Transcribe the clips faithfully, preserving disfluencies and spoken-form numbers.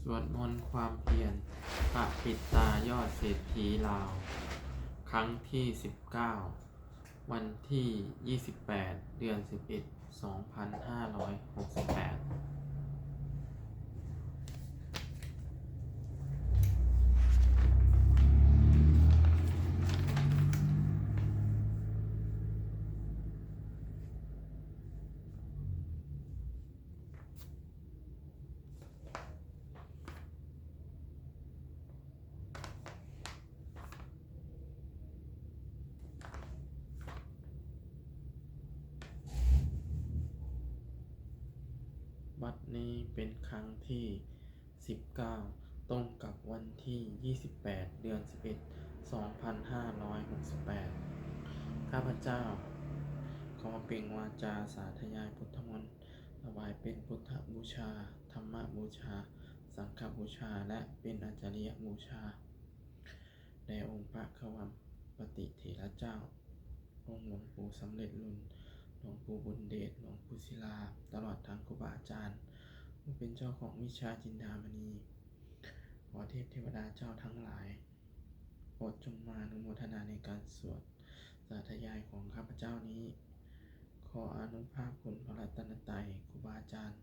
สวดมนต์ความเพียร พระปิดตายอดเศรษฐีลาว ครั้งที่ สิบเก้า วันที่ ยี่สิบแปด เดือน สิบเอ็ด สองพันห้าร้อยหกสิบแปด บัดนี้เป็นครั้งที่ สิบเก้า ตรงกับวันที่ ยี่สิบแปด เดือน สิบเอ็ด สองพันห้าร้อยหกสิบแปด ข้าพเจ้า ขอเปล่งวาจาสาธยายพุทธมนต์ ถวายเป็นพุทธบูชา ธรรมบูชา สังฆบูชา และเป็นอาจาริยบูชา แด่องค์พระควัมปติเถระเจ้า องค์หลวงปู่สำเร็จลุน หลวงปู่บุญเดช หลวงปู่ศิลา ตลอดทั้งครูบาอาจารย์ ผู้เป็นเจ้าของวิชาจินดามณี ขอเทพเทวดาเจ้าทั้งหลาย โปรดจงมาอนุโมทนาในการสวดสาธยายของข้าพเจ้านี้ ขออานุภาพคุณพระรัตนตรัย ครูบาอาจารย์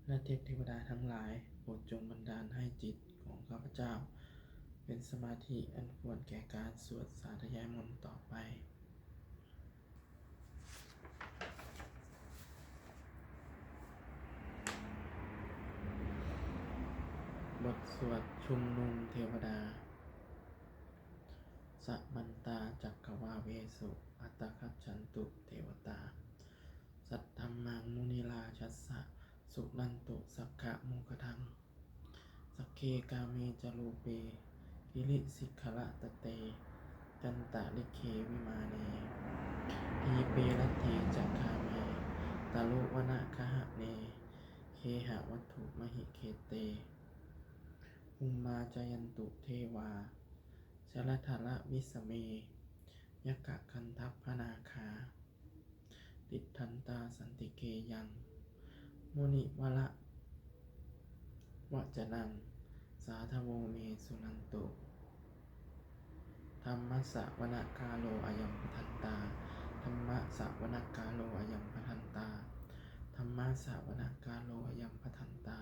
และเทพเทวดาทั้งหลาย โปรดจงบันดาลให้จิตของข้าพเจ้า เป็นสมาธิอันควรแก่การสวดสาธยายมนต์ต่อไป บทสวดชุมนุมเทวดา Samantā cakkavāḷesu atrāgacchantu devatā, saddhammaṃ munirājassa suṇantu saggamokkhadaṃ. Sagge kāme ca rūpe girisikharataṭe cantalikkhe vimāne, dīpe raṭṭhe ca gāme taruvanagahane gehavatthumhi khette, bhummā cāyantu devā jalathalavisame yakkhagandhabbanāgā, tiṭṭhantā santike yaṃ munivaravacanaṃ sādhavo me suṇantu. Dhammassavanakālo ayambhadantā. Dhammassavanakālo ayambhadantā. Dhammassavanakālo ayambhadantā.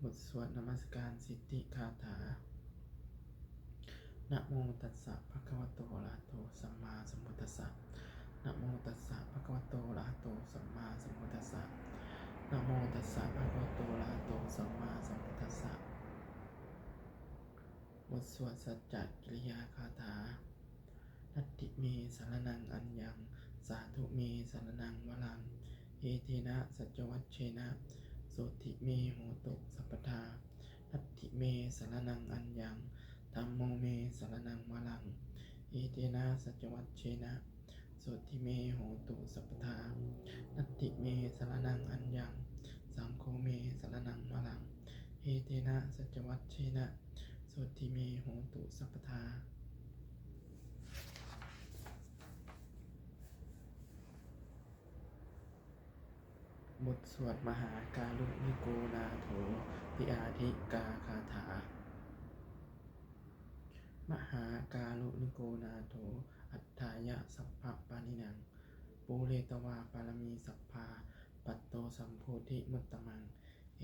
บทสวดนมัสการสิทธิคาถา Namo tassa bhagavato arahato sammāsambuddhassa. Namo tassa bhagavato arahato sammāsambuddhassa. Namo tassa bhagavato arahato sammāsambuddhassa. บทสวดสัจจกิริยาคาถา Natthi me saraṇaṃ aññaṃ, sādhu me saraṇaṃ varaṃ, etena saccavajjena sotthi me hotu sabbadā. Natthi me saraṇaṃ aññaṃ, dhammo me saraṇaṃ varaṃ, etena saccavajjena sotthi me hotu sabbadā. Natthi me saraṇaṃ aññaṃ, saṅgho me saraṇaṃ varaṃ, etena saccavajjena sotthi me hotu sabbadā. บทสวดมหาการุณิโกนาโถติอาทิกาคาถา Mahākāruṇiko nātho atthāya sabbapāṇinaṃ, pūretvā pāramī sabbā patto sambodhimuttamaṃ,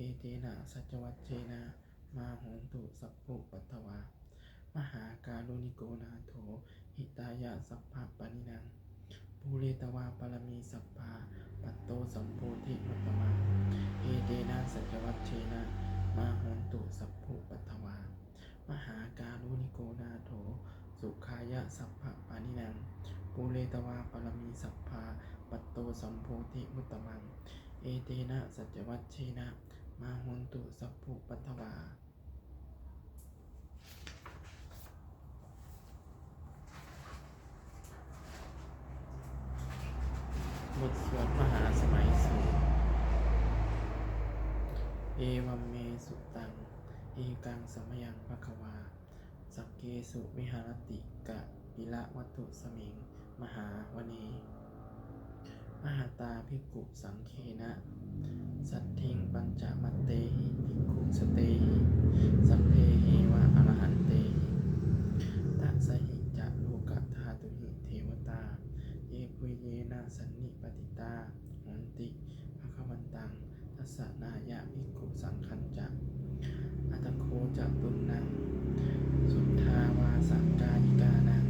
etena saccavajjena mā hontu sabbupaddavā. Mahākāruṇiko nātho hitāya sabbapāṇinaṃ, pūretvā pāramī sabbā patto sambodhimuttamaṃ, etena saccavajjena mā hontu sabbupaddavā. Mahākāruṇiko nātho sukhāya sabbapāṇinaṃ, pūretvā pāramī sabbā patto sambodhimuttamaṃ, etena saccavajjena mā hontu sabbupaddavā. บทสวดมหาสมัยสูตร Evaṃ me sutaṃ. Ekaṃ samayaṃ bhagavā sakkesu viharati kapilavatthusmiṃ mahāvane mahatā bhikkhusaṅghena saddhiṃ pañcamattehi bhikkhusatehi sabbeheva arahantehi. Dasahi ca lokadhātūhi devatā yebhuyyena sannipatitā honti bhagavantaṃ dassanāya bhikkhusaṅghañca. Atha kho catunnaṃ suddhāvāsakāyikānaṃ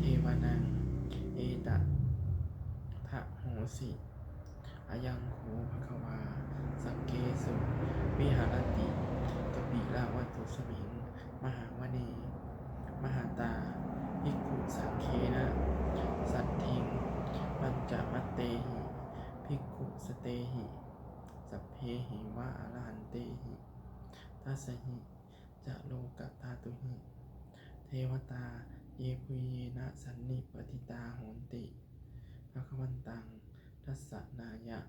devānaṃ etadahosi: Ayaṃ kho bhagavā sakkesu viharati kapilavatthusmiṃ mahāvane mahatā bhikkhusaṅghena saddhiṃ pañcamattehi bhikkhusatehi sabbeheva arahantehi. Dasahi ca lokadhātūhi devatā yebhuyyena sannipatitā honti bhagavantaṃ dassanāya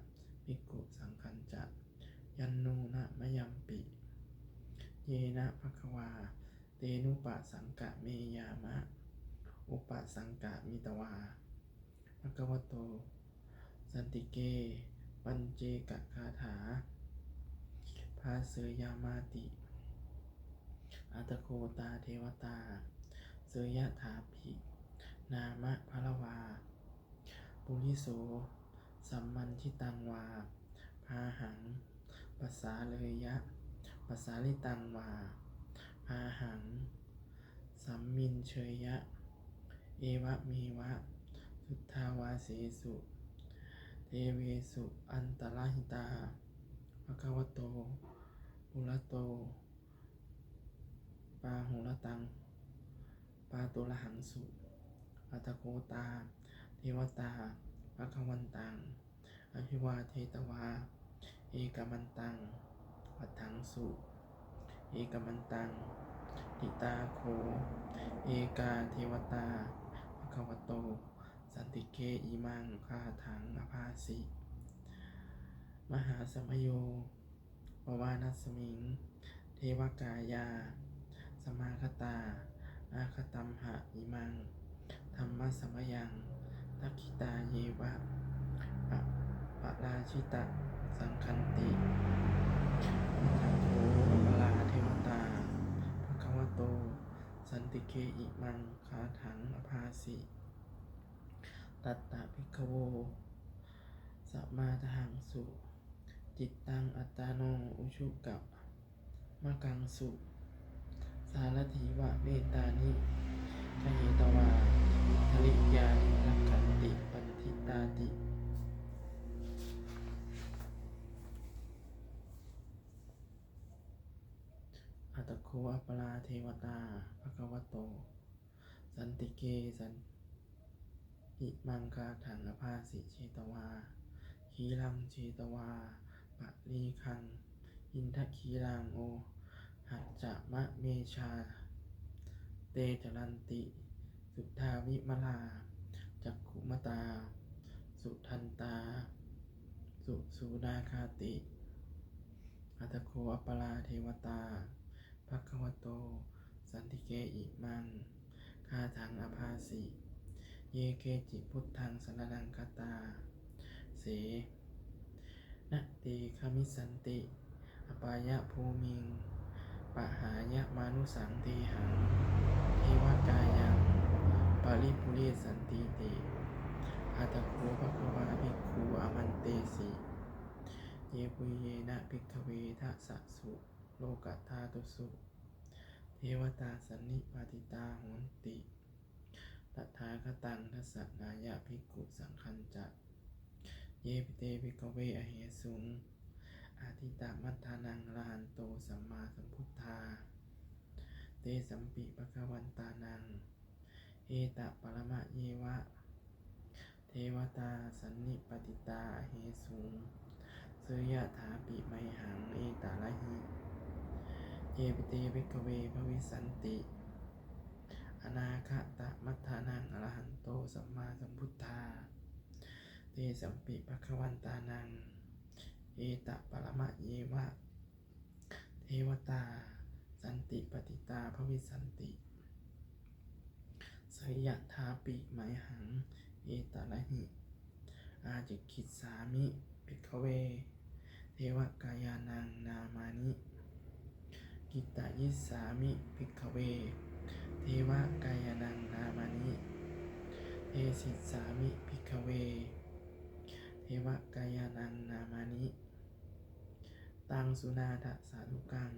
bhikkhusaṅghañca. Yannūna mayampi yena bhagavā tenupasaṅkameyyāma, upasaṅkamitvā bhagavato santike paccekagāthā bhāseyyāmāti. Atha kho tā devatā seyyathāpi nāma balavā puriso sammiñjitaṃ vā bāhaṃ pasāreyya, pasāritaṃ vā bāhaṃ sammiñjeyya, evameva suddhāvāsesu devesu antarahitā bhagavato purato pāhuntaṃ pāturahaṃsu. Atha kho tā devatā bhagavantaṃ abhivādetvā ekamantaṃ aṭṭhaṃsu. Ekamantaṃ ṭhitā kho ekā devatā bhagavato santike imaṃ gāthaṃ abhāsi: Mahāsamayo pavanasmiṃ, devakāyā samāgatā, āgatamha imaṃ dhammasamayaṃ, dakkhitāyeva aparājitasaṅghanti. Atha kho aparā devatā bhagavato santike imaṃ gāthaṃ abhāsi: Tatra bhikkhavo samādahaṃsu, cittaṃ attano ujukamakaṃsu, sārathīva nettāni gahetvā, indriyāni rakkhanti paṇḍitāti. Atha kho aparā devatā bhagavato santike san imaṃ gāthaṃ abhāsi: Chetvā khīlaṃ chetvā palighaṃ, indakhīlaṃ ohaccamanejā, te caranti suddhā vimalā, cakkhumatā sudantā susunāgāti. Atha kho aparā devatā bhagavato santike imaṃ gāthaṃ abhāsi: Ye keci buddhaṃ saraṇaṃ gatāse, na te gamissanti apāyabhūmiṃ, pahāya mānusaṃ dehaṃ, devakāyaṃ paripūressantīti. Atha kho bhagavā bhikkhū āmantesi: Yebhuyyena bhikkhave dasasu lokadhātūsu devatā sannipatitā honti tathāgataṃ dassanāya bhikkhusaṅghañca. Yepi te bhikkhave ahesuṃ atītamaddhānaṃ arahanto sammāsambuddhā, tesampi bhagavantānaṃ etaparamāyeva devatā sannipatitā ahesuṃ, seyyathāpi mayhaṃ etarahi. Yepi te bhikkhave bhavissanti anāgatamaddhānaṃ arahanto sammāsambuddhā, tesampi bhagavantānaṃ etaparamāyeva devatā sannipatitā bhavissanti, seyyathāpi mayhaṃ etarahi. Ācikkhissāmi bhikkhave devakāyānaṃ nāmāni. Kittayissāmi bhikkhave devakāyānaṃ nāmāni. Desissāmi bhikkhave devakāyānaṃ nāmāni. Taṃ suṇātha sādhukaṃ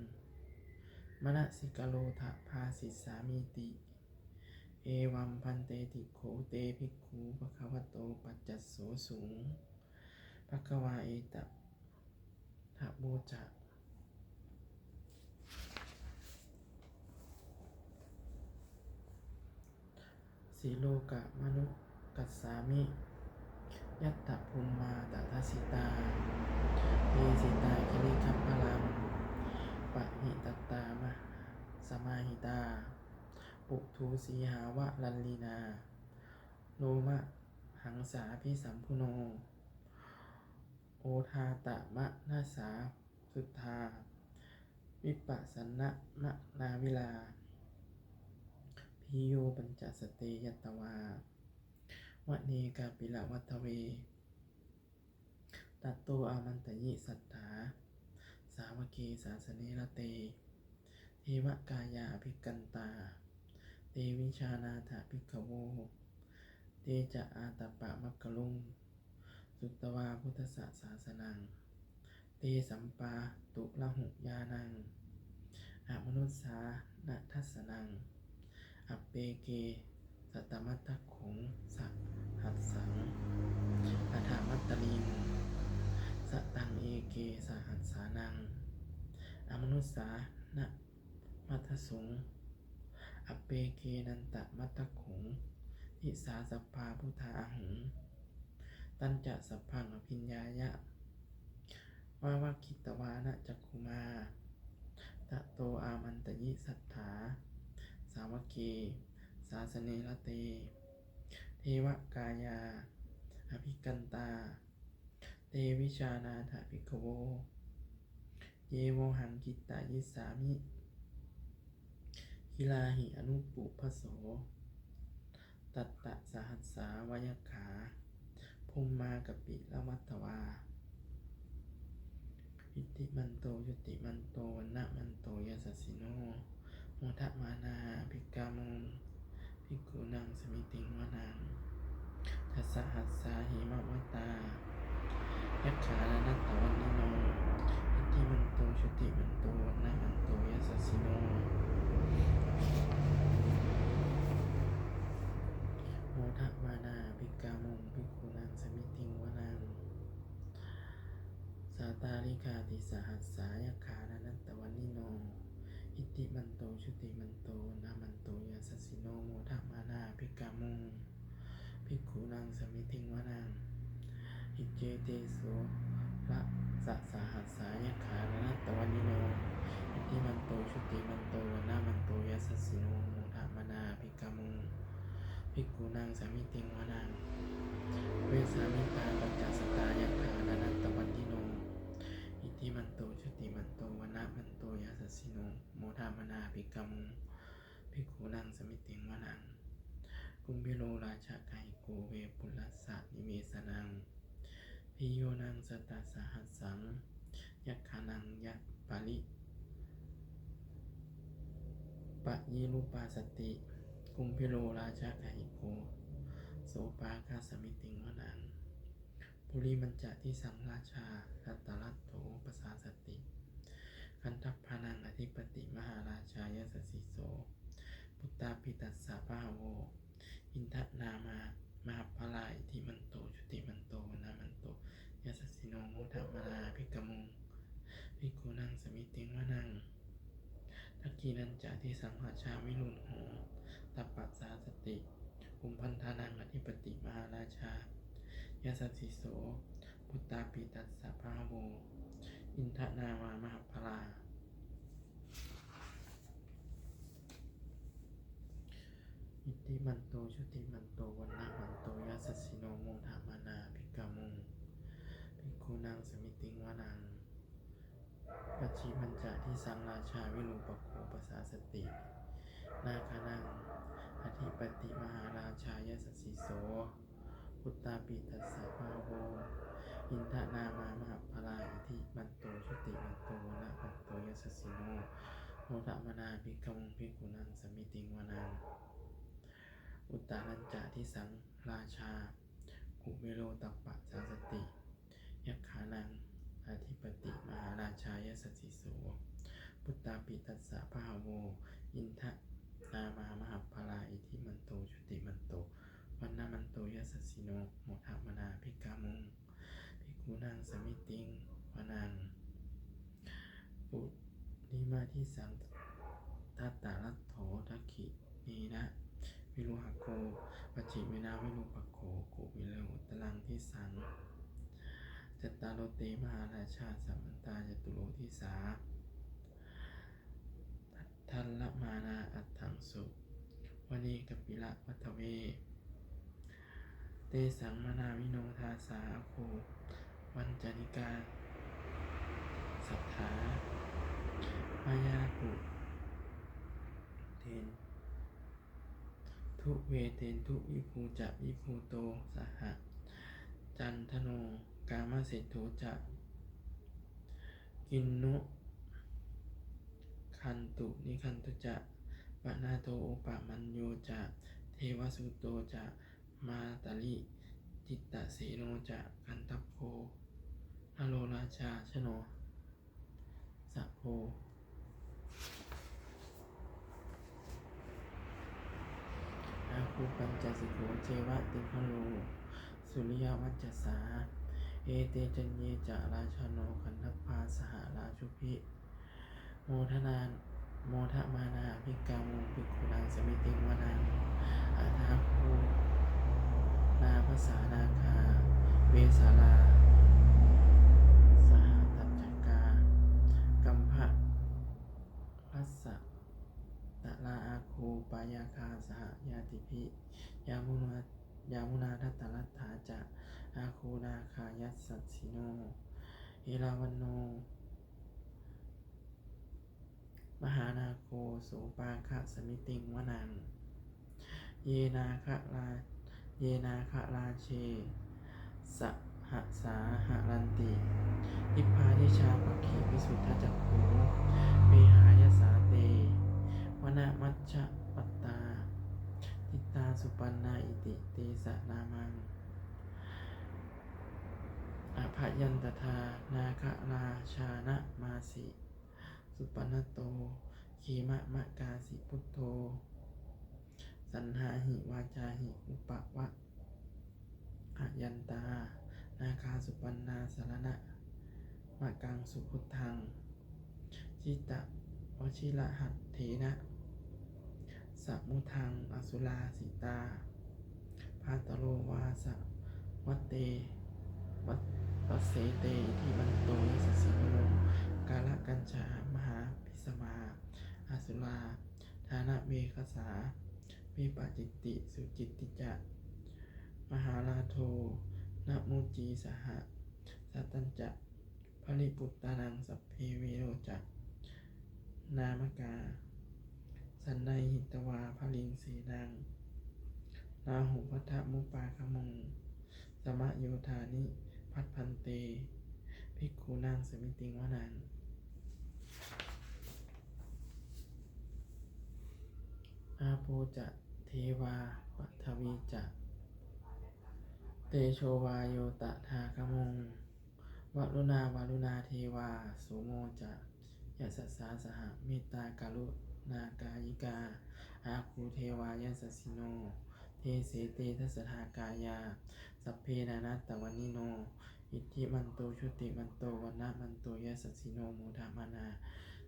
manasikarotha bhāsissāmīti. Evaṃ bhante bhikkhu te bhikkhū bhagavato paccassosuṃ. Bhagavā etadavoca: Silokamanukassāmi, yattha bhummā tadassitā; te sitā girigabbharaṃ, pahitattā samāhitā. Puthū sīhāva sallīnā, lomahaṃsābhisambhuno; odātamanasā suddhā, vippasannamanāvilā. Bhiyyo pañcasate ñatvā, vane kāpilavatthave; tato āmantayi satthā, sāvake sāsane rate. Devakāyā abhikkantā, te vijānātha bhikkhavo; te ca ātappamakaruṃ, sutvā buddhassa sāsanaṃ. Te sampāturahu ñāṇaṃ, amanussāna dassanaṃ; appeke satamaddakkhuṃ, sahassaṃ atha matthariṃ; sataṃ eke sahassānaṃ, amanussāna maddasuṃ; appekenantamaddakkhuṃ, disā sabbā phuṭā ahuṃ. Tañca sabbaṃ abhiññāya, vavakkhitvāna cakkhumā; tato āmantayi satthā, sāvake sāsane rate. Devakāyā abhikkantā, te vijānātha bhikkhavo; ye vohaṃ kittayissāmi, girāhi anupubbaso. Sattasahassā va yakkhā, bhummā kāpilavatthavā; iddhimanto jutimanto, vaṇṇavanto yasassino; modamānā abhikkāmuṃ, bhikkhūnaṃ samitiṃ vanaṃ. Chasahassā hemavatā, yakkhā nānattavaṇṇino; iddhimanto jutimanto, vaṇṇavanto yasassino; modamānā abhikkāmuṃ, bhikkhūnaṃ samitiṃ vanaṃ. Sātāgirā tisahassā, yakkhā nānattavaṇṇino; iddhimanto jutimanto, vaṇṇavanto yasassino; modamānā abhikkāmuṃ, bhikkhūnaṃ samitiṃ vanaṃ. Iccete soḷasasahassā, yakkhā nānattavaṇṇino; iddhimanto jutimanto, vaṇṇavanto yasassino; modamānā abhikkāmuṃ, bhikkhūnaṃ samitiṃ vanaṃ. Vessāmittā pañcasatā, yakkhā nānattavaṇṇino; iddhimanto jutimanto, vaṇṇavanto yasassino; modamānā abhikkāmuṃ, bhikkhūnaṃ samitiṃ vanaṃ. Kumbhīro rājagahiko, vepullassa nivesanaṃ; bhiyyo naṃ satasahassaṃ, yakkhānaṃ ya- pari- payirupāsati. Kumbhīro rājagahiko, sopāga samitiṃ vanaṃ. Purimañca disaṃ rājā, dhataraṭṭho pasāsati; gandhabbānaṃ ādhipati, mahārājā yasassi so. Puttāpi tassa bahavo, indanāmā mahabbalā; iddhimanto jutimanto, vaṇṇavanto yasassino; modamānā abhikkāmuṃ, bhikkhūnaṃ samitiṃ vanaṃ. Dakkhiṇañca disaṃ rājā, virūḷho tappasāsati; kumbhaṇḍānaṃ ādhipati, mahārājā yasassi so. Puttāpi tassa bahavo, indanāmā mahabbalā; iddhimanto jutimanto, vaṇṇavanto yasassino; modamānā abhikkāmuṃ, bhikkhūnaṃ samitiṃ vanaṃ. Pacchimañca disaṃ rājā, virūpakkho pasāsati; nāgānaṃ ādhipati, mahārājā yasassi so. Puttāpi tassa bahavo, Indanāmā mahabbalā iddhimanto jutimanto vaṇṇavanto yasassino modamānā abhikkāmuṃ bhikkhūnaṃ samitiṃ vanaṃ. Uttarañca disaṃ rājā kuvero tappasāsati, yakkhānaṃ ādhipati mahārājā yasassi so. Puttāpi tassa bahavo indanāmā mahabbalā iddhimanto jutimanto vaṇṇavanto yasassino modamānā abhikkāmuṃ bhikkhūnaṃ samitiṃ vanaṃ. Purimaṃ disaṃ dhataraṭṭho dakkhiṇena virūḷhako pacchimena virūpakkho kuvero uttaraṃ disaṃ. Cattāro te mahārājā samantā caturo disā daddallamānā aṭṭhaṃsu vane kāpilavatthave. Tesaṃ manāvino dāsā āgū vañcanikā saṭhā, māyā kuṭeṇḍu veṭeṇḍu viṭū ca viṭuṭo saha candano kāmaseṭṭho ca kinnughaṇḍu nighaṇḍu ca panādo opamañño ca devasūto ca mātali cittaseno ca gandhabbo naḷorājā janosabho āgū pañcasikho ceva timbarū suriyavacchasā. Ete caññe ca rājāno gandhabbā saha rājubhi modamānā abhikkāmuṃ bhikkhūnaṃ samitiṃ vanaṃ. Athāgū nābhasā nāgā vesālā saha tacchakā kambalassatarā āgū pāyāgā saha ñātibhi. Yāmunā dhataraṭṭhā ca āgū nāgā yasassino. Erāvaṇo mahānāgo sopāga samitiṃ vanaṃ. Ye nāgarā ye nāgarāje sahasā haranti dibbā dijā pakkhi visuddhacakkhū vehāyasā te vanamajjhapattā ṭhitā supaṇṇā iti tesa nāmaṃ. Abhayantadā nāgarājānamāsi supaṇṇato khemamakāsi buddho. Saṇhāhi vācāhi upavhayantā nāgā supaṇṇā saraṇamakaṃsu buddhaṃ. Jitā vajirahatthena samuddaṃ asurā sitā bhātaro vāsavassete iddhimanto yasassino. Kālakañjā mahābhismā asurā dānaveghasā vepacitti sucitti ca pahārādo namucī saha. Satañca baliputtānaṃ sabbe verocanāmakā sannayhitvā baliṃ senaṃ rāhubhaddamupāgamuṃ samayodāni bhaddante bhikkhūnaṃ samitiṃ vanaṃ. Āpo ca devā paṭhavī ca tejo vāyo tadāgamuṃ varuṇā vāruṇā devā somo ca yasasā saha. Mettākaruṇākāyikā āgū devā yasassino desete dasadhā kāyā sabbe nānattavaṇṇino iddhimanto jutimanto vaṇṇavanto yasassino modamānā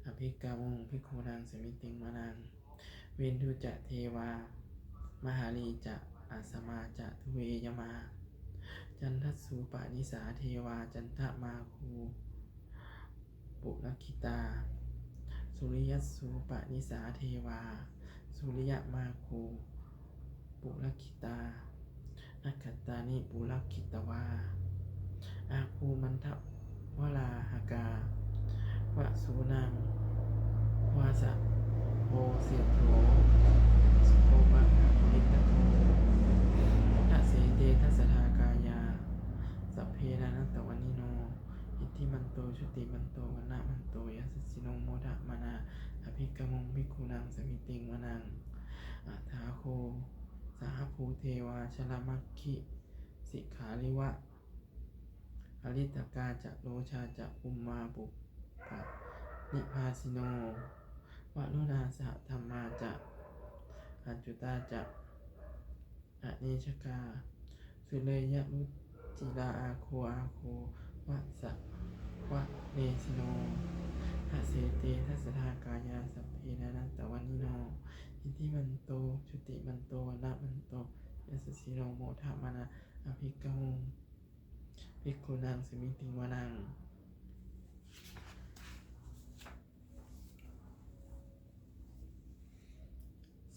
abhikkāmuṃ bhikkhūnaṃ samitiṃ vanaṃ. Veṇḍū ca devā mahalī ca asamā ca duve yamā candassūpanisā devā candamāgū purakkhitā. Suriyassūpanisā devā suriyamāgū purakkhitā. Nakkhattāni purakkhitvā āgū mandavalāhakā vasūnaṃ vāsavo seṭṭho sopāga purindado. Dasete dasadhā kāyā sabbe nānattavaṇṇino, iddhimanto jutimanto vaṇṇavanto yasassino, modamānā abhikkāmuṃ bhikkhūnaṃ samitiṃ vanaṃ. Athāgū sahabhū devā jalamaggisikhāriva, ariṭṭhakā ca rojā ca ummāpupphanibhāsino, varuṇā sahadhammā ca accutā ca anejakā, sūleyyarucirā āgū āgū vāsavanesino. Dasete dasadhā kāyā sabbe nānattavaṇṇino, iddhimanto jutimanto vaṇṇavanto yasassino, modamānā abhikkāmuṃ bhikkhūnaṃ samitiṃ vanaṃ.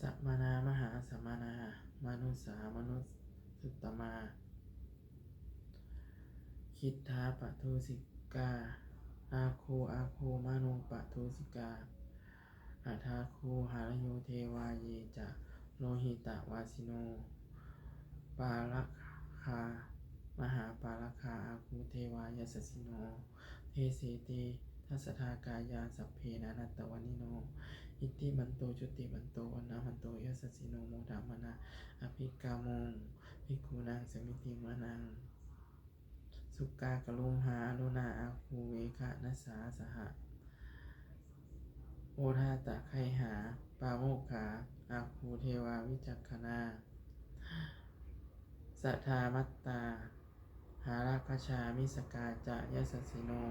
Samānā mahāsamānā mānusā mānusuttamā, khiḍḍāpadūsikā āgū āgū manopadūsikā, athāgū harayo devā ye ca lohitavāsino, pāragā mahāpāragā āgū devā yasassino. Desete dasadhā kāyā sabbe nānattavaṇṇino, iddhimanto jutimanto vaṇṇavanto yasassino, modamānā abhikkāmuṃ bhikkhūnaṃ samitiṃ vanaṃ. Sukkā karumhā aruṇā āgū veghanasā saha, odātagayhā pāmokkhā āgū devā vicakkhaṇā, sadāmattā hāragajā missakā ca yasassino,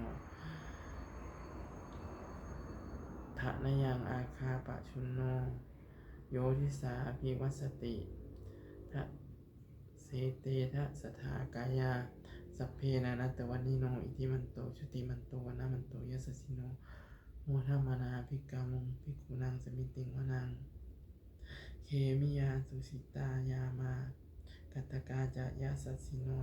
thanayaṃ āgā pajjunno yo disā abhivassati. Dasete dasadhā kāyā sabbe nānattavaṇṇino, iddhimanto jutimanto vaṇṇavanto yasassino, modamānā abhikkāmuṃ bhikkhūnaṃ samitiṃ vanaṃ. Khemiyā tusitā yāmā kaṭṭhakā ca yasassino,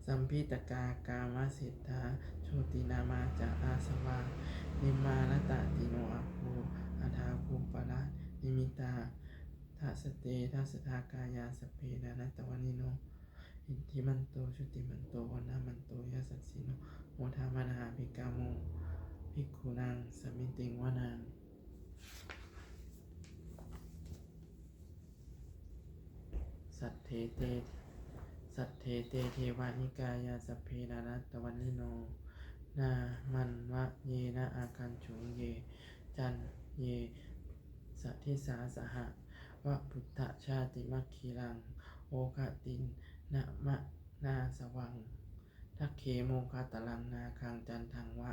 lambitakā kāmaseṭṭhā jotināmā ca āsavā, nimmānaratino āgū athāgū paranimmitā. Dasete dasadhā kāyā sabbe nānattavaṇṇino, iddhimanto jutimanto vaṇṇavanto yasassino, modamānā abhikkāmuṃ bhikkhūnaṃ samitiṃ vanaṃ. Saṭṭhete, saṭṭhete devanikāyā sabbe nānattavaṇṇino, nāmanvayena āgañchuṃ ye caññe sadisā saha, pavutthajātimakkhilaṃ oghatiṇṇamanāsavaṃ, dakkhemoghataraṃ nāgaṃ candaṃva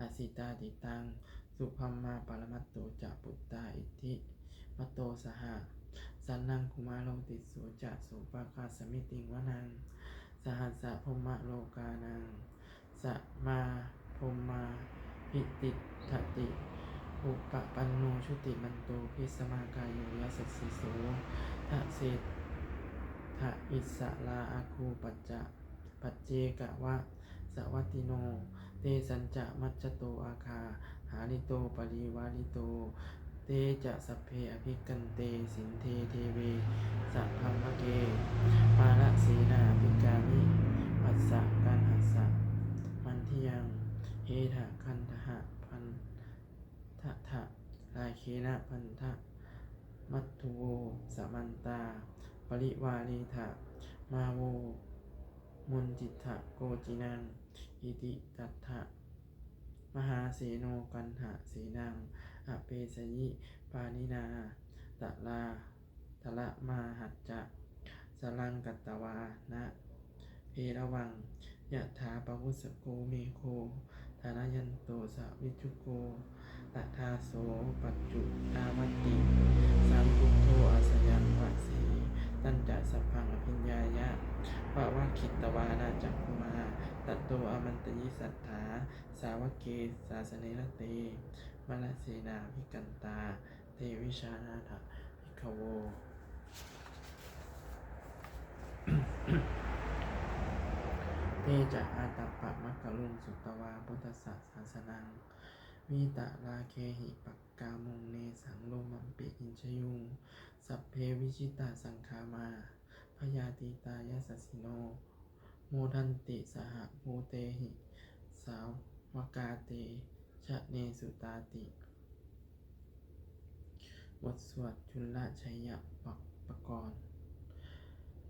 asitātitaṃ, subrahmā paramatto ca puttā iddhimato saha, sanaṅkumāro tisso ca sopāga samitiṃ vanaṃ. Sahassabrahmalokānaṃ samabhiṃsati, upapanno jutimanto bhismākāyo yasassi so. Dasettha issarā āgū pacca, paccekavasavattino, tesañca majjhato āgā hārito parivārito. Te ca sabbe abhikkante sinde deve sabrahmake, mārasenā abhikkāmi passa kaṇhassa mandiyaṃ. Etha gaṇhatha bandhatha rāgena bandhamatthu vo, samantā parivāretha mā vo muñcittha koci naṃ. Iti tattha mahāseno kaṇhasenaṃ apesayi, pāṇinā talā talamāhacca saraṃ katvāna bheravaṃ. Yathā pāvussako megho thanayanto savijjuko, tadā so paccudāvatti saṅkuddho asayaṃvase. Tañca sabbaṃ abhiññāya vavakkhitvāna cakkhumā, tato āmantayi satthā sāvake sāsane rate. Mārasenā abhikkantā te vijānātha bhikkhavo. Te ca ātappamakaruṃ sutvā buddhassa sāsanaṃ, vītarāgehi pakkāmuṃ nesaṃ lomampi iñjayuṃ. Sabbe vijitasaṅgāmā bhayātītā yasassino, Modanti saha bhūtehi sāvakā te janesutāti. บทสวดจุลชัยปกรณ์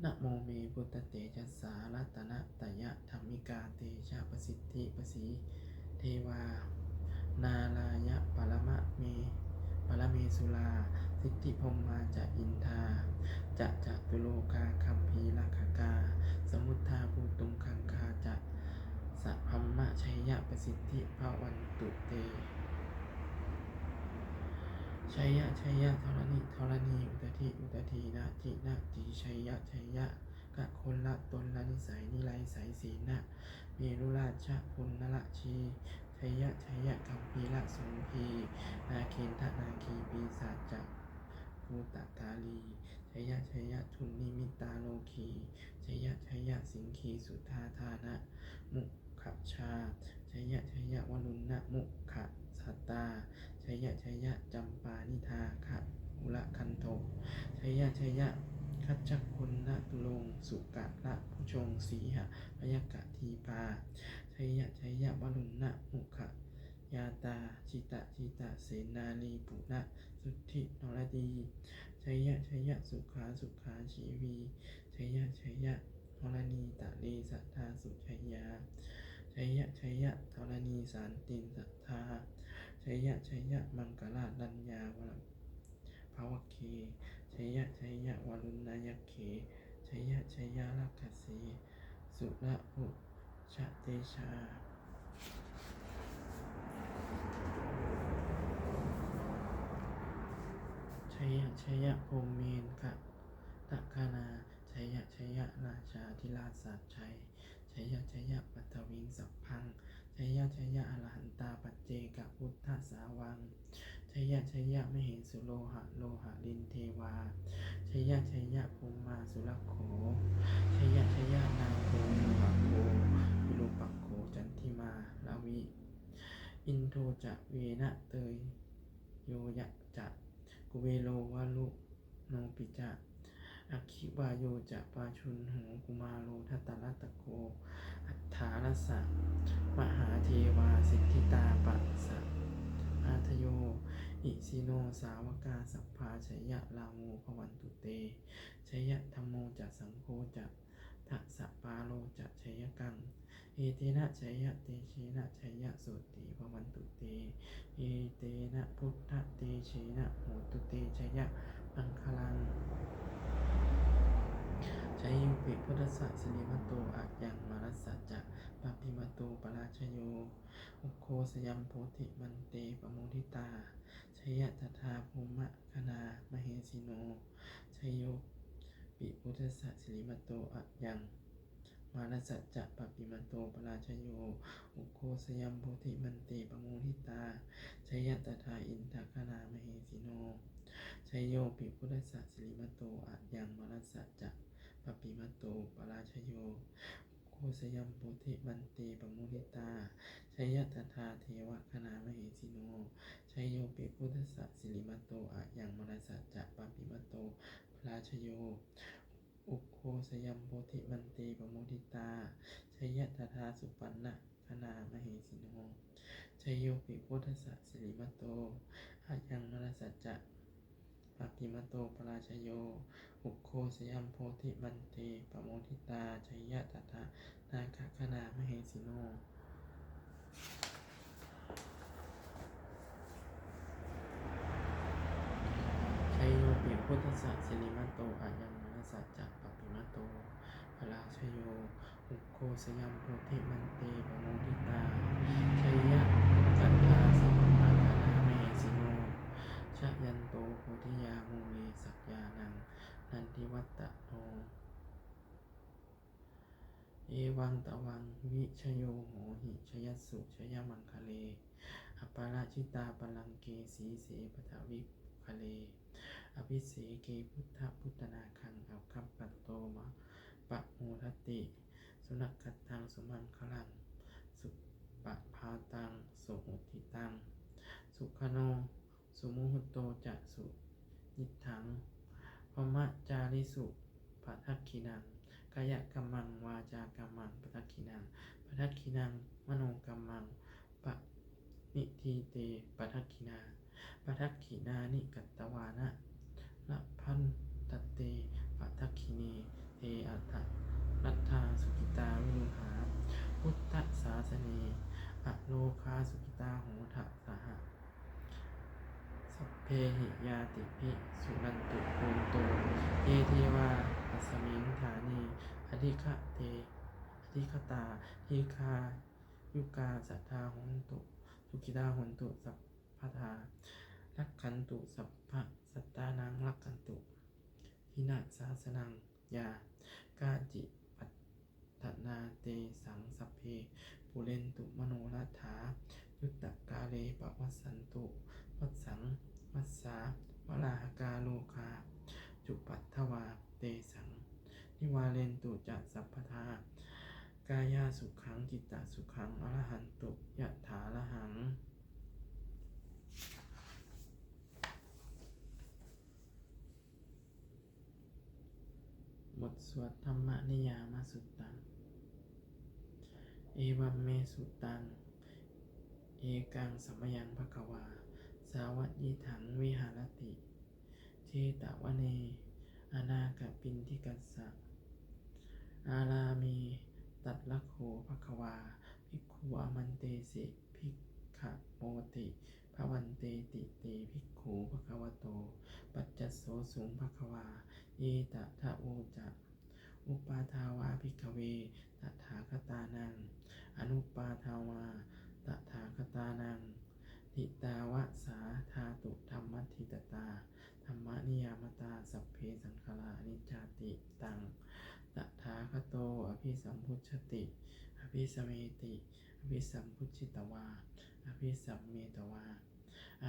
Namo me buddhatejasā ratanattayadhammikā tejapasiddhi pasīdevā nārāyaparamesurā siddhibrahmā ca indā ca catulokā gambhīrakkhakā samuddā bhūtuṅgaṅgā ca sabrahmajayapasiddhi bhavantu te. Jaya jaya dharaṇi dharaṇī udadhi udadhī nadi nadī jaya jaya gagonlatonlanisai niraisai sena merurājabalanarajī jaya jaya gambhīrasombhī nāgendanāgī pisācabhūtakālī jaya jaya dunnimittarogī jaya jaya siṅgīsudādāna mukhajā jaya jaya varuṇṇamukhasātrā jaya jaya campānidāghakulagantho jaya jaya gajjagonnaturaṅga sukarabhujaṅga sīhabyagghadīpā jaya jaya varuṇṇamukhayātrā jita jita senārī puna suddhi naradī jaya jaya sukhā sukhā jīvī jaya jaya dharaṇītale sadā sujayā jaya jaya dharaṇī santin sadā jaya jaya maṅkararājayakkhe jaya jaya varuṇṇayakkhe jaya jaya rakkhase surabhujatejā jaya jaya brahmendagaṇā jaya jaya rājādhirājasājjaya jaya jaya paṭhaviṃ sabbaṃ jaya jaya arahantā paccekabuddhasāvaṃ jaya jaya mahesuro haro harindevā jaya jaya brahmā surakkho jaya jaya nāgo kumbhako virūpakkho candimā ravi indo ca venateyyo ca kuvero varuṇopi ca aggi vāyo ca pājuṇho kumāro dhataraṭṭhako aṭṭhārasa mahādevā siddhitāpasaādayo isino sāvakā sabbā jayarāmo bhavantu te jayadhammo ca saṅgho ca dasapālo ca jayakaṃ etena jayatejena jayasotthī bhavantu te etena buddhatejena hotu te jayamaṅgalaṃ jayopi buddhassa sirīmato ayaṃ mārassa ca pāpimato parājayo ugghosayuṃ bodhimaṇḍe pamoditā jaya tadā brahmagaṇā mahesino jayopi buddhassa sirīmato ayaṃ mārassa ca pāpimato parājayo ugghosayuṃ bodhimaṇḍe pamoditā jaya tadā indagaṇā mahesino jayopi buddhassa sirīmato ayaṃ mārassa ca pāpimato parājayo ugghosayuṃ bodhimaṇḍe pamoditā jaya tadā devagaṇā mahesino jayopi buddhassa sirīmato ayaṃ mārassa ca pāpimato parājayo ugghosayuṃ bodhimaṇḍe pamoditā jaya tadā supaṇṇagaṇā mahesino jayopi buddhassa sirīmato ayaṃ mārassa ca pāpimato parājayo ugghosayuṃ bodhimaṇḍe pamoditā jaya tadā nāgagaṇā mahesino jayopi buddhassa sirīmato ayaṃ mārassa ca pāpimato parājayo ugghosayuṃ bodhimaṇḍe pamoditā jaya tadā sabrahmagaṇā mahesino jayanto bodhiyā mūle sakyānaṃ nandivaḍḍhano evaṃ tvaṃ vijayo hohi jayassu jayamaṅgale aparājitapallaṅke sīse paṭhavipokkhare abhiseke buddhaputtanāgaṃ aggappatto pamodati sunakkhattaṃ sumaṅgalaṃ suppabhātaṃ suhuṭṭhitaṃ sukhaṇo sumuhutto ca suyiṭṭhaṃ brahmacārisu padakkhiṇaṃ kāyakammaṃ vācākammaṃ padakkhiṇaṃ, padakkhiṇaṃ manokammaṃ paṇidhī te padakkhiṇā. Padakkhiṇāni katvāna labhantatthe padakkhiṇe. Te atthaladdhā sukhitā viruḷhā buddhasāsane, arogā sukhitā hotha saha sabbehi ñātibhi. Suṇantu bhonto ye devā asmiṃ ṭhāne adhigatā dīghā yukā sadā hontu, sukhitā hontu sabbadā, rakkhantu sabbasattānaṃ, rakkhantu jinasāsanaṃ. Yā kāci patthanā tesaṃ sabbe pūrentu manorathā, yuttakāle pavassantu vassaṃ vassā valāhakā, rogā cupaddavā tesaṃ nivārentu ca sabbadā, kāyāsukhaṃ cittasukhaṃ arahantu yathārahaṃ. บทสวด Dhammaniyāmasuttaṃ. Evaṃ me sutaṃ. Ekaṃ samayaṃ bhagavā sāvatthiyaṃ viharati jetavane anāthapiṇḍikassa ārāme. Tatra kho bhagavā bhikkhū āmantesi bhikkhavoti. Bhadanteti te bhikkhū bhagavato paccassosuṃ. Bhagavā etadavoca. Uppādā vā bhikkhave tathāgatānaṃ anuppādā vā tathāgatānaṃ, ṭhitā va sā dhātu dhammaṭṭhitatā dhammaniyāmatā, sabbe saṅkhārā aniccāti. Taṃ tathāgato abhisambujjhati abhisameti, abhisambujjhitvā abhisametvā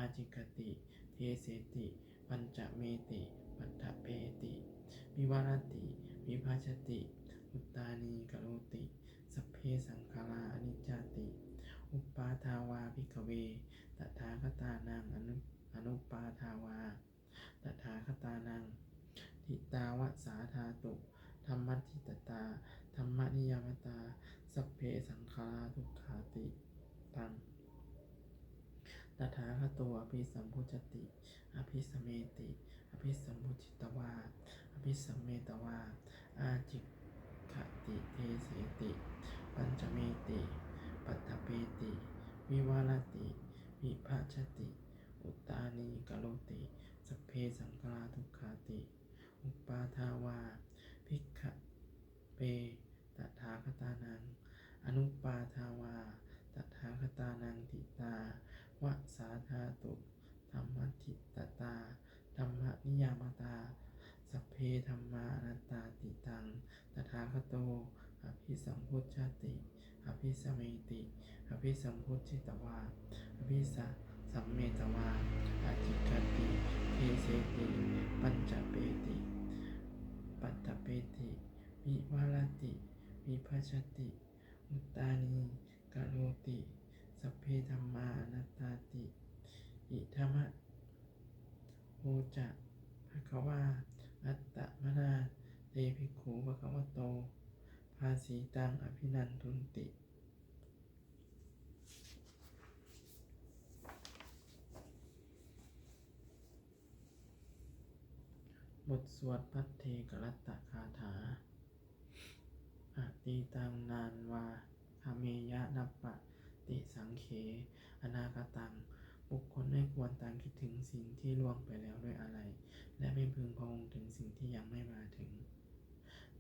ācikkhati deseti pañcameti paṭṭhapeti vivarati vibhajati uttānīkaroti, sabbe saṅkhārā aniccāti. Uppādā vā bhikkhave tathāgatānaṃ anu- anuppādā vā tathāgatānaṃ, ṭhitā va sā dhātu dhammaṭṭhitatā dhammaniyāmatā, sabbe saṅkhārā dukkhāti. Taṃ tathāgato abhisambujjhati abhisameti, abhisambujjhitvā abhisametvā ācikkhati deseti pañcameti paṭṭhapeti vivarati vibhajati uttānīkaroti, sabbe saṅkhārā dukkhāti. Uppādā vā bhikkhave tathāgatānaṃ anuppādā vā tathāgatānaṃ, ṭhitā va sā dhātu dhammaṭṭhitatā dhammaniyāmatā, sabbe dhammā anattāti. Taṃ tathāgato abhisambujjhati abhisameti, abhisambujjhitvā abhisametvā ācikkhati deseti pañcameti paṭṭhapeti vivarati vibhajati uttānīkaroti, sabbe dhammā anattāti. Idamavoca bhagavā. Attamanā te bhikkhū bhagavato bhāsitaṃ abhinandunti. บทสวดภัทเทกรัตตคาถา Atītaṃ nānvāgameyya nappaṭisaṅkhe anāgataṃ. บุคคลไม่ควรตามคิดถึงสิ่งที่ล่วงไปแล้วด้วยอาลัย และไม่พึงพะวงถึงสิ่งที่ยังไม่มาถึง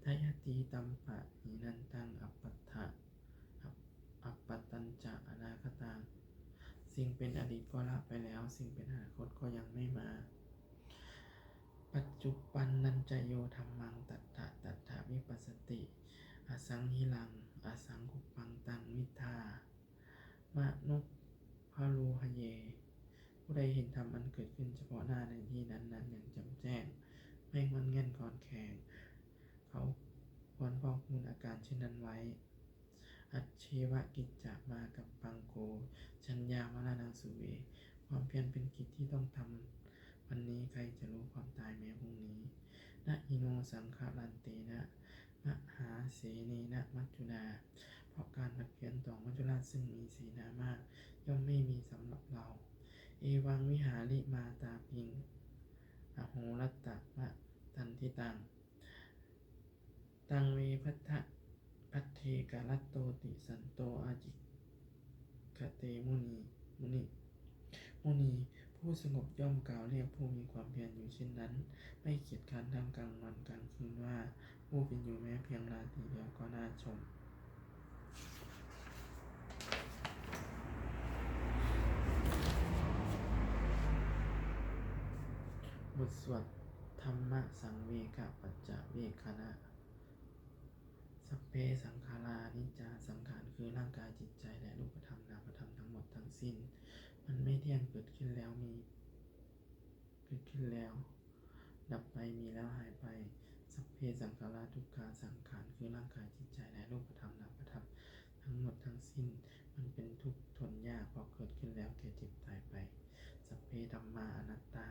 Tayātītampahīnantaṃ appattañca anāgataṃ. สิ่งเป็นอดีตก็ละไปแล้ว สิ่งเป็นอนาคตก็ยังไม่มา Paccuppannañca yo dhammaṃ tattha tattha vipassati, asaṃhiraṃ asaṅkuppaṃ taṃ viddhā manubrūhaye. ผู้ใดเห็นธรรมอันเกิดขึ้นเฉพาะหน้าในที่นั้นๆ อย่างแจ่มแจ้ง ไม่ง่อนแง่นคลอนแคลน เขาควรพอกพูนอาการเช่นนั้นไว้ Ajjeva kiccamātappaṃ ko jaññā maraṇaṃ suve. ความเพียรเป็นกิจที่ต้องทำวันนี้ ใครจะรู้ความตายแม้พรุ่งนี้ Na hi no saṅgarantena mahāsenena maccunā. เพราะการผัดเพี้ยนต่อมัจจุราชซึ่งมีเสนามาก ย่อมไม่มีสำหรับเรา Evaṃ vihārimātāpiṃ ahorattamatanditaṃ. Taṃ ve bhaddekarattoti santo ācikkhate muni. มุนี ผู้สงบย่อมกล่าวเรียกผู้มีความเพียรอยู่เช่นนั้น ไม่เกียจคร้านทั้งกลางวันกลางคืนว่า ผู้เป็นอยู่แม้เพียงราตรีเดียวก็น่าชม บทสวด Dhammasaṃvega paccavekkhaṇa. Sabbe saṅkhārā aniccā. สังขารคือร่างกายจิตใจและรูปธรรมนามธรรมทั้งหมดทั้งสิ้น มันไม่เที่ยง เกิดขึ้นแล้วมี เกิดขึ้นแล้วดับไป มีแล้วหายไป Sabbe saṅkhārā dukkhā. สังขารคือร่างกายจิตใจและรูปธรรมนามธรรมทั้งหมดทั้งสิ้น มันเป็นทุกข์ทนยาก เพราะเกิดขึ้นแล้วแก่เจ็บตายไป Sabbe dhammā anattā.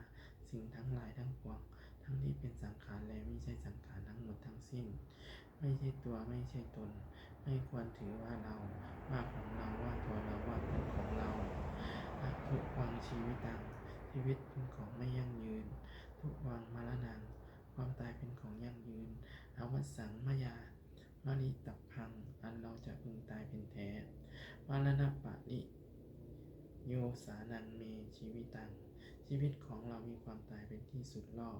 สิ่งทั้งหลายทั้งปวง ทั้งที่เป็นสังขารและไม่ใช่สังขารทั้งหมดทั้งสิ้น ไม่ใช่ตัว ไม่ใช่ตน ไม่ควรถือว่าเรา ว่าของเรา ว่าตัวเรา ว่าเป็นของเรา Adhuvaṃ jīvitaṃ. ชีวิตเป็นของไม่ยั่งยืน Dhuvaṃ maraṇaṃ. ความตายเป็นของยั่งยืน Avassaṃ mayā maritabbaṃ. อันเราจะพึงตายเป็นแท้ Maraṇapariyosānaṃ me jīvitaṃ. ชีวิตของเรามีความตายเป็นที่สุดรอบ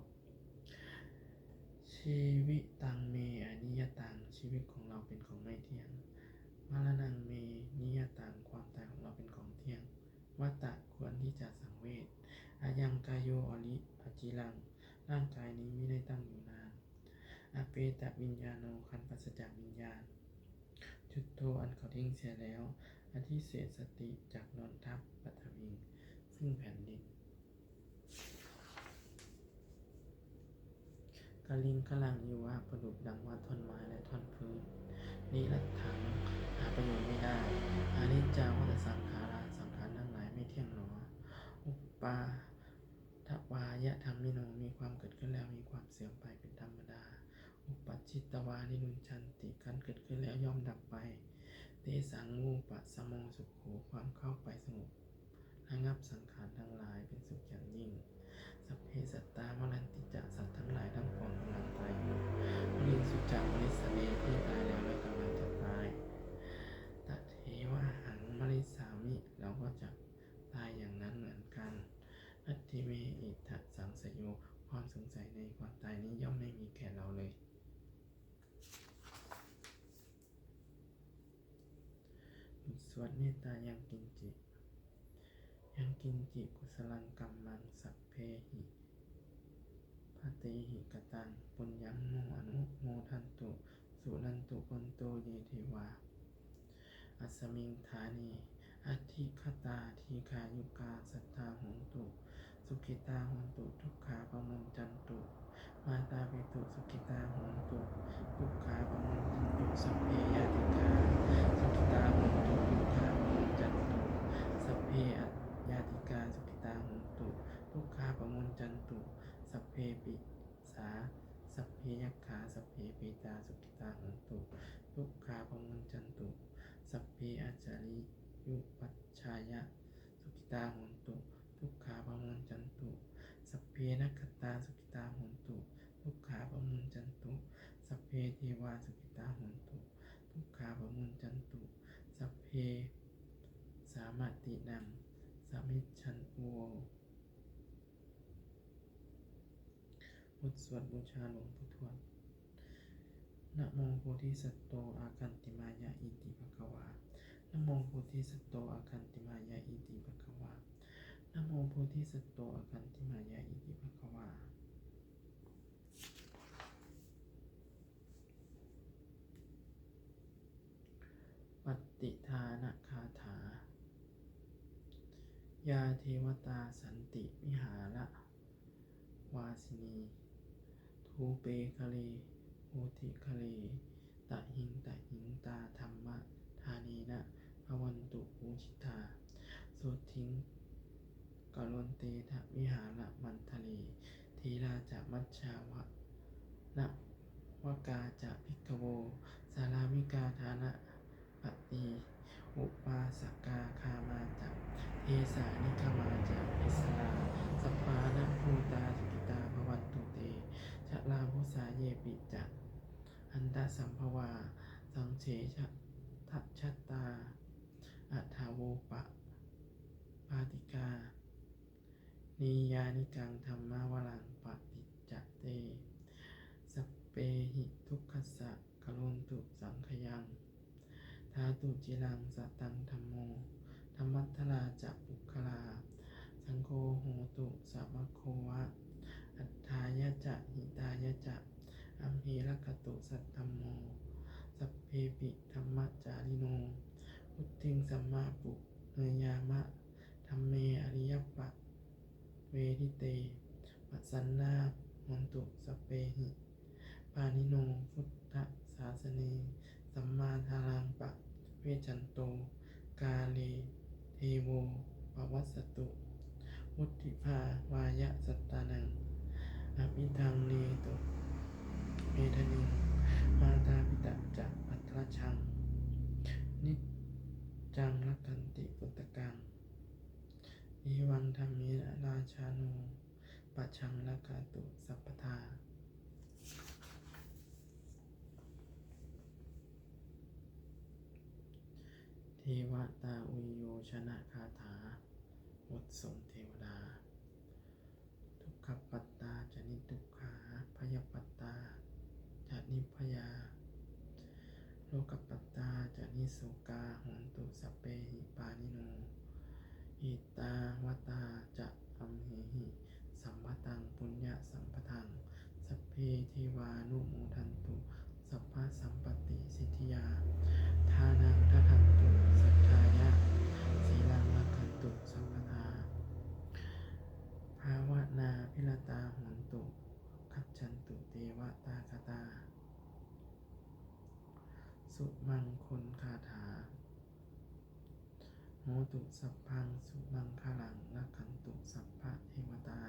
Jīvitaṃ me aniyataṃ. ชีวิตของเราเป็นของไม่เที่ยง Maraṇaṃ me niyataṃ. ความตายของเราเป็นของเที่ยง Vata. ควรที่จะสังเวช Ayaṃ kāyo aciraṃ. ร่างกายนี้ไม่ได้ตั้งอยู่นาน Apetaviññāṇo. ครั้นปราศจากวิญญาณ Chuḍḍho. อันเขาทิ้งเสียแล้ว Adhisessati. จักนอนทับ Paṭhaviṃ. ซึ่งแผ่นดิน Kaliṅgaraṃ iva. ประดุจดังว่าท่อนไม้และท่อนพื้น Niratthaṃ. หาประโยชน์ไม่ได้ Aniccā vata saṅkhārā. สังขารทั้งหลายไม่เที่ยงหนอ Uppādavayadhammino. มีความเกิดขึ้นแล้วมีความเสื่อมไปเป็นธรรมดา Uppajjitvā nirujjhanti. ครั้นเกิดขึ้นแล้วย่อมดับไป Tesaṃ vūpasamo sukho. ความเข้าไปสงบระงับสังขารทั้งหลายเป็นสุขอย่างยิ่ง Sabbe sattā maranti ca. สัตว์ทั้งหลายทั้งปวงกำลังตายอยู่ Mariṃsu ca marissare. ที่ตายแล้วและกำลังจะตาย Tathevāhaṃ marissāmi. เราก็จะตายอย่างนั้นเหมือนกัน Natthi me ettha saṃsayo. ความสงสัยในความตายนี้ย่อมไม่มีแก่เราเลย บทสวดเมตตา Yaṅkiñci. Yaṅkiñci kusalaṃ kammaṃ sabbehi bhavehi kataṃ, puññaṃ no anumodantu, suṇantu bhonto ye devā asmiṃ ṭhāne adhigatā dīghāyukā sadā hontu, sukhitā hontu, dukkhā pamuñcantu. Mātāpitu sukhitā hontu, dukkhā pamuñcantu. Sabbe ñātikā sukhitā hontu, dukkhā pamuñcantu. Sabbe aññātikā sukhitā hontu, dukkhā pamuñcantu. Sabbe pisā, sabbe yakkhā, sabbe petā sukhitā hontu, dukkhā pamuñcantu. Sabbe ācariyupajjhāyā sukhitā hontu, dukkhā pamuñcantu. Sabbe nakkhattā sukhitā hontu, dukkhā pamuñcantu. Sabbe devā sukhitā hontu, dukkhā pamuñcantu. Sabbe sampattīnaṃ samijjhantu vo. บทสวดบูชาหลวงปู่ทวด Namo bodhisatto āgantimāya iti bhagavā. Namo bodhisatto āgantimāya iti bhagavā. Namo bodhisatto āgantimāya iti bhagavā. Pattidānagāthā. Yā devatā santi vihāravāsinī, thūpe ghare bodhighare tahiṃ tahiṃ, tā dhammadānena bhavantu pūjitā, sotthiṃ karontedha vihāramaṇḍale. Therā ca majjhā vana Sāvakā ca bhikkhavo sārāmikā dānapatī upāsakā gāmā ca desā nigamā ca issarā sappāṇabhūtā sukhitā bhavantu te. Jalābujā yepi ca aṇḍasambhavā saṃsedajātā athavopapātikā niyyānikaṃ dhammavaraṃ paṭicca te sabbehi dukkhassa karontu saṅkhayaṃ. Ṭhātu ciraṃ sataṃ dhammo dhammaddharā ca puggalā saṅgho hotu samaggo va atthāya ca hitāya ca. Amhe rakkhatu saddhammo sabbepi dhammacārino vuḍḍhiṃ sampāpuṇeyyāma dhamme ariyappavedite. Pasannā hontu sabbehi pāṇino buddhasāsane sammā dhāraṃ pavecchanto kāle devo pavassatu vuḍḍhibhāvāya sattānaṃ abhisaṅkhetu medaniṃ. Mātā pitā ca atrajaṃ niccaṃ rakkhanti puttakaṃ evaṃ dhammena rājāno pajaṃ rakkhatha sabbadā. Devatāuyyojanagāthā. บทสวดเทวดา Dukkhappattā ca niddukkhā bhayappattā ca nibbhayā sokappattā ca nissokā hontu sabbepi pāṇino. Ettāvatā ca amhehi sambhataṃ puññasampadaṃ sabbe devānumodantu sabbasampattisiddhiyā. Dānaṃ dadantu saddhāya sīlaṃ rakkhantu sabbadā bhāvanābhiratā hontu gacchantu devatāgatā. Sumaṅgalagāthā. Hotu sabbaṃ sumaṅgalaṃ rakkhantu sabbadevatā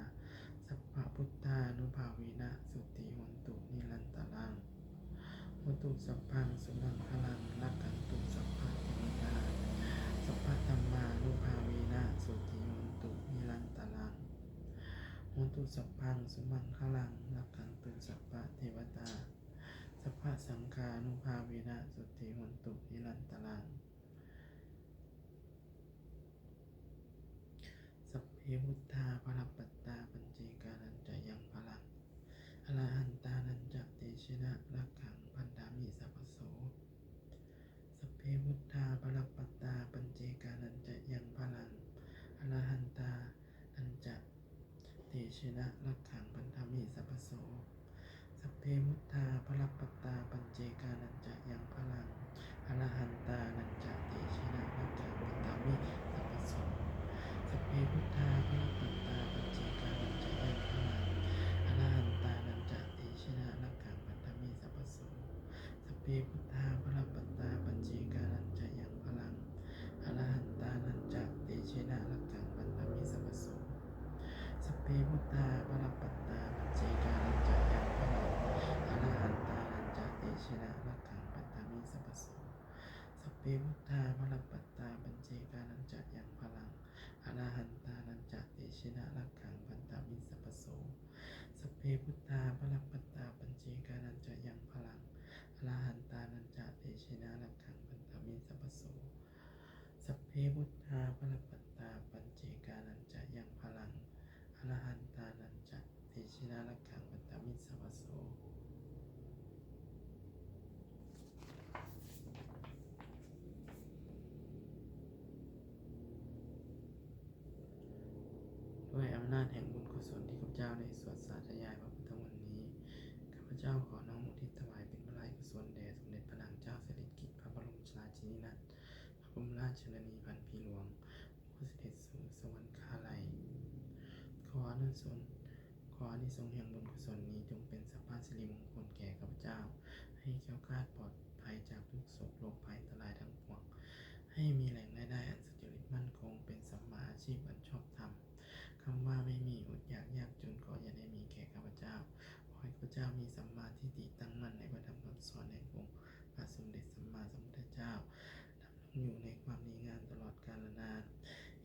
sabbabuddhānubhāvena sotthī hontu nirantaraṃ. Hotu sabbaṃ sumaṅgalaṃ rakkhantu sabbadevatā sabbadhammānubhāvena sotthī hontu nirantaraṃ. Hotu sabbaṃ sumaṅgalaṃ rakkhantu sabbadevatā sabbasaṅghānubhāvena sotthī hontu nirantaraṃ. Sabbe buddhā balappattā paccekānañca yaṃ balaṃ arahantānañca tejena rakkhaṃ bandhāmi sabbaso. Sabbe buddhā balappattā paccekānañca yaṃ balaṃ arahantānañca tejena rakkhaṃ bandhāmi sabbaso. Sabbe buddhā balappattā paccekānañca yaṃ balaṃ arahantānañca tejena rakkhaṃ bandhāmi sabbaso. Sabbe buddhā balappattā paccekānañca yaṃ balaṃ arahantānañca tejena rakkhaṃ bandhāmi sabbaso. Sabbe buddhā balappattā paccekānañca yaṃ balaṃ arahantānañca tejena rakkhaṃ bandhāmi sabbaso. Sabbe buddhā balappattā paccekānañca yaṃ balaṃ arahantānañca tejena rakkhaṃ bandhāmi sabbaso. Sabbe buddhā balappattā paccekānañca yaṃ balaṃ arahantānañca tejena rakkhaṃ bandhāmi sabbaso. Sabbe buddhā balappattā paccekānañca yaṃ balaṃ arahantānañca tejena rakkhaṃ bandhāmi sabbaso. Sabbe buddhā balappattā paccekānañca yaṃ balaṃ arahantānañca tejena rakkhaṃ bandhāmi sabbaso. ด้วยอำนาจแห่งบุญกุศลที่ข้าพเจ้าได้สวดสาธยายพระพุทธมนต์นี้ ข้าพเจ้าขอน้อมอุทิศถวายเป็นพระราชกุศลแด่สมเด็จพระนางเจ้าสิริกิติ์ พระบรมราชินีนาถ พระบรมราชชนนีพันปีหลวง ผู้เสด็จสู่สวรรคาลัย ขออานิสงส์ ขออานิสงส์แห่งบุญกุศลนี้จงเป็นสัพพะสิริมงคลแก่ข้าพเจ้า ให้แคล้วคลาดปลอดภัยจากทุกข์โศกโรคภัยอันตรายทั้งปวง ให้มีแหล่งรายได้อันสุจริตมั่นคง เป็นสัมมาอาชีพอันชอบธรรม คำว่าไม่มีอดอยากยากจนก็อย่าได้มีแก่ข้าพเจ้า ขอให้ข้าพเจ้ามีสัมมาทิฏฐิตั้งมั่นในพ สอนแห่งองค์พระสมเด็จสัมมาสัมพุทธเจ้าดำรงอยู่ในความดีงามตลอดกาลนาน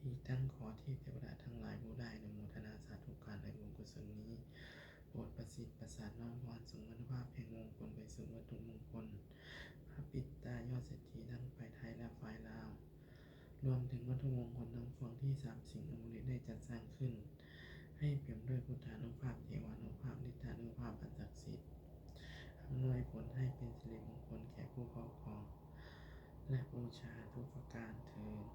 อีกทั้งขอเทพเทวดาทั้งหลายผู้ได้อนุโมทนาสาธุการในบุญกุศลนี้ โปรดประสิทธิ์ประสาทน้อมพรส่งอานุภาพแห่งมงคลไปสู่วัตถุมงคล พระปิดตายอดเศรษฐีทั้งฝ่ายไทยและฝ่ายลาว รวมถึงวัตถุมงคลทั้งปวงที่สามสิ่งอมฤตได้จัดสร้างขึ้น ให้เปี่ยมด้วยพุทธานุภาพ เทวานุภาพ ฤทธานุภาพอันศักดิ์สิทธิ์ อำนวยผลให้เป็นสิริมงคลแก่ผู้ครอบครอง และบูชาทุกประการเทอญ